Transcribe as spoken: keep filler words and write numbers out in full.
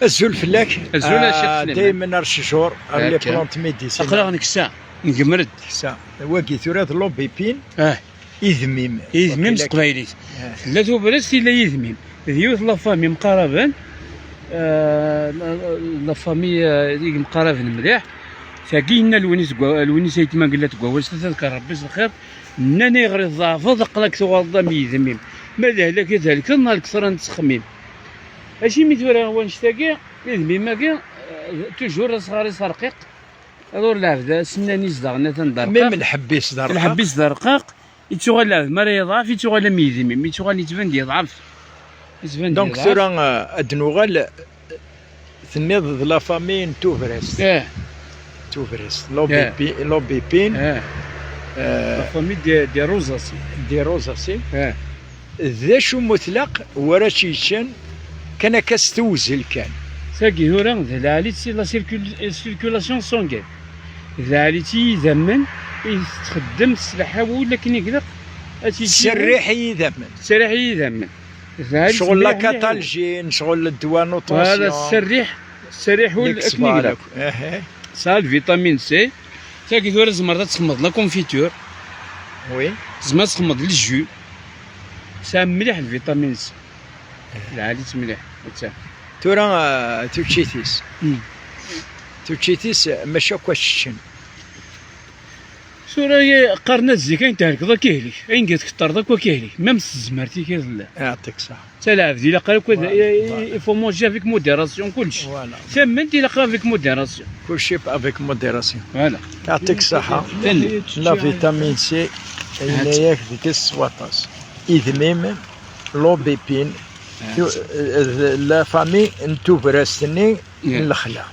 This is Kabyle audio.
Azul fell-ak. Azul a Ccix Sliman. Daymen ar ccjur, ar les plantes médicinales. Aql-aɣ neksa, ngemmer-d. Neksa. Wagi tura d l'aubépine. Ah. Idmim. Idmim s teqbaylit. Ah. Tella tubrest, yella yidmim. D yiwet la famille mqaraben. Ah, la famille, ah, i yemqaraben mliḥ. Tagi yenna Lwinis deg wa-, Lwinis Ayt Mangellat deg wawal s tadka Rebbi s lxir. Nnan ayɣer i tḍeɛfeḍ, aql-ak tuɣaleḍ am yidmim. Ma d ahlak i d-helkeḍ, neɣ lketṛa n ttexmim. Acimi tura wannect-agi, idmim-agi, eh, toujours asɣar-is rqiq. Ad ur lɛebd asennan izdaɣen atan d arqaq. Même lḥebb-is d arqaq. Lḥebb-is d arqaq, yettuɣal lɛebd mi ara yeḍɛef, yettuɣal am yidmim, yettuɣal yettban-d yeḍɛef. Yettban-d yeḍɛef. Donc tura, eh, ad d-nuɣal, eh, tenniḍ d la famille n tubrest. Eh. Tubrest. L'aubépine, l'aubépine. Eh. Eh. La famille des, des rosacées. Des rosacées. Eh. D acu mutlaq wara tt-yeččan kan akka s tewzel kan? Tagi tura d lɛali-tt i la circul-, circulation sanguine. D lɛali-tt i yidammen i txeddem s lḥawa ula akken i ilaq ad tt-yečč. Tserriḥ i yidammen. Tserriḥ i yidammen. D lɛali-tt. Ccɣel la catalgie, ccɣel ddwa nutrition. Voilà, tserriḥ, tserriḥ ul akken i ilaq. Tesɛa lvitamine C. Tagi tura tzemreḍ ad txedmeḍ la confiture. Oui. Tzemreḍ ad txedmeḍ le jus. Tesɛa mliḥ lvitamine C. Lɛali-tt mliḥ. Atta. Tura, ah, tuččit-is. Hmm. Tuččit-is, mačči akk ad ččen. Tura, qqaren-as zik ayen thelkeḍ akk ihlik, ayen i tkeṭṭreḍ akk ihlik, même s tezmert-ik i tella. Yeɛṭik ṣṣeḥḥa. D talɛebd, ilaq akk ad, il faut manger avec modération, kullec. Voilà. Tamment ilaq avec modération. Kulci avec modération. Voilà. Yeɛṭik ṣṣeḥḥa. Tanemmirt. La vitamine C, yenna-yak deg-s s waṭas. Idmim, l'aubépine, tu-, eh, la famille n tubrest-nni n lexla.